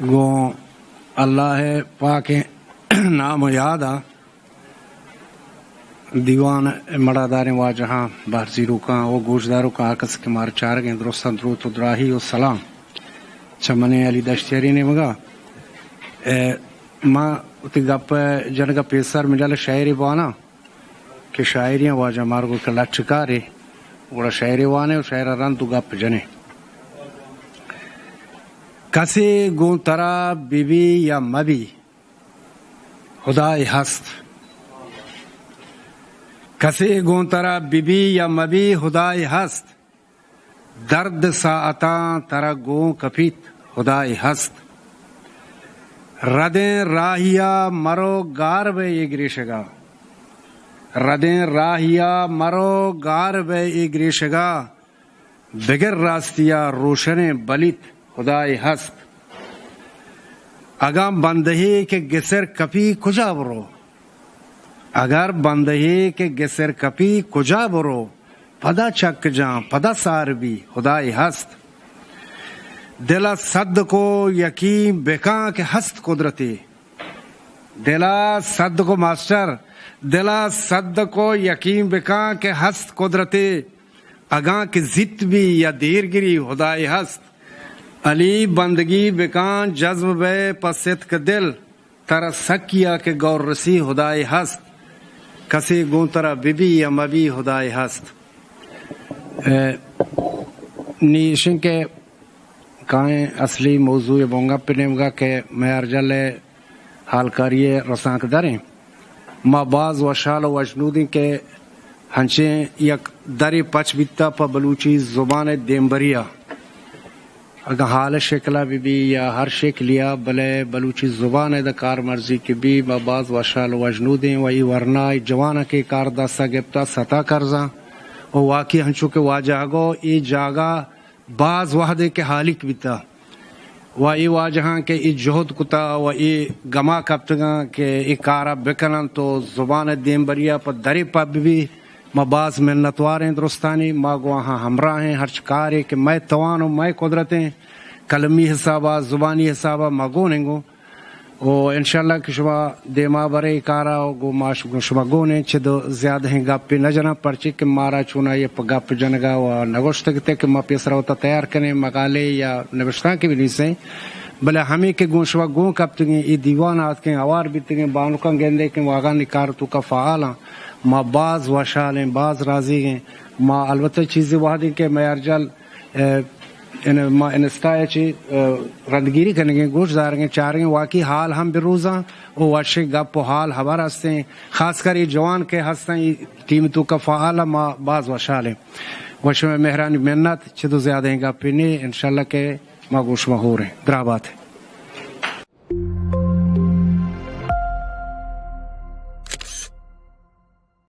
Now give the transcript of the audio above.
گوں اللہ ءِ پاکیں نام ءِ یاد ءَ دیوان ءِ مڑاداریں واجہاں، بہر زیروکاں ءُ گوشداروکاں، ہر کس کہ مارا چارگ ءَ اِنت، درستاں دروت ءُ دراہی ءُ سلام چہ منی علی دشتیاری نیمگ ءَ۔ اے، ما وتی گپ ءِ جنگ ءَ پیسر مجال شاعرے بواناں کہ شاعریاں واجہ مارگو کہ لٹ کارے، گڑا شاعرے وانے ءُ شاعر ءَ رند ءُ گپ جنے۔ کسے گوں ترا ببی یا مبی، ہدائے ہست۔ کسے گوں ترا ببی یا مبی، ہدائے ہست۔ درد ساعتاں ترا گوں کپیت، ہدائے ہست۔ ردیں راہیا مرو، گار بئے اے گریشگا۔ ردیں راہیا مرو، گار بئے اے گریشگا۔ بگر راستیا روشنیں بلیت، ہدائے ہست۔ اگاں بندہے کہ گسر کپی، کجا برو؟ اگر بندہے کہ گسر کپی، کجا برو؟ پدا چک جاں، پدا سار بی، ہدائے ہست۔ دلا صدق ءُ یقین بکاں کہ ہست قدرتے۔ دلا صدق ءُ ماسٹر، دلا صدق ءُ یقین بکاں کہ ہست قدرتے۔ اگاں کہ زیت بی یا دیر گری، ہدائے ہست۔ علی بندگی بکاں، جزم بئے پہ صدق دل۔ ترا سکیا کہ گور رسی، ہدائے ہست۔ کسے گوں ترا ببی یا مبی، ہدائے ہست۔ اے، نی ایشن کہ کائیں اصلی موضوع ءِ بنگپ ءِ نیمگا کہ میارجل ءِ ہالکاری ءِ رسانک دریں۔ ما باز وشحال ءُ وشنودیں کہ ہنچیں یک درے پچ بیتا پہ بلوچی زبان ءِ دیمبری ءَ۔ اگاں حال ءِ شکل ءَ بہ بی یا ہر شکلی ءَ، بلے بلوچی زبان ءِ داں کارمرزی کہ بی، ما باز وشحال ءُ وشنودیں ءُ اے ورنا اے جواناں کہ اے کار دست ءَ گپتا ستا کرزاں ءُ واقعی ہنچو کہ واجہ گو اے جاگہ باز وہدے کہ ہالیک بیتا ءُ اے واجہاں کہ اے جہد کتا ءُ اے گما کپتگاں کہ اے کارا بکننت ءُ زبان ءِ دیمبری ءَ پہ درے پہ بہ بی۔ ما باز منتواریں درستانی، ما گوں آہاں ہمراہ ایں، ہرچ کارے کہ مئے توان ءُ مئے قدرت ایں، قلمی حساب ءَ، زبانی حساب ءَ ما گون ایں گوں۔ ءُ انشاءاللہ کہ شما دیما برے اے کارا ءُ گوں ما ش-، گوں شما گون ایں، چد ءُ زیادہیں گپے نہ جناں، پرچے کہ مارا چونائی ءَ پہ گپ جنگ ءَ ءُ نہ گوشتگ ات کہ ما پیسرا وتا تیار کنیں، مقالے یا نبشتانکے بہ نویسیں، بلے ہمے کہ گوں شما گون کپتگیں، اے دیوان ءَ آتکیں، ہوار بیتگیں، بانکاں گندے کہ واگانی کار توکا فعال آں، ما باز وشحال ایں، باز رازیگ ایں۔ ما البتہ چیزے وہدے کہ میارجل، اے، ان-، ما انسٹا ءَ چہ، اے، رندگیری کنگیں، گوش دارگیں، چارگیں، واقعی حال ہم بروزاں ءُ وشیں گپ ءُ حال ہبر ہستیں۔ خاص کر اے جوان کہ ہستاں، اے ٹیم توکا فعال آں، ما باز وشحال ایں۔ ءُ شمئے مہرانی منت، چد ءُ زیادہیں گپے نے، انشاءاللہ کہ ما گوں شما ہور ایں۔ دراہ بات۔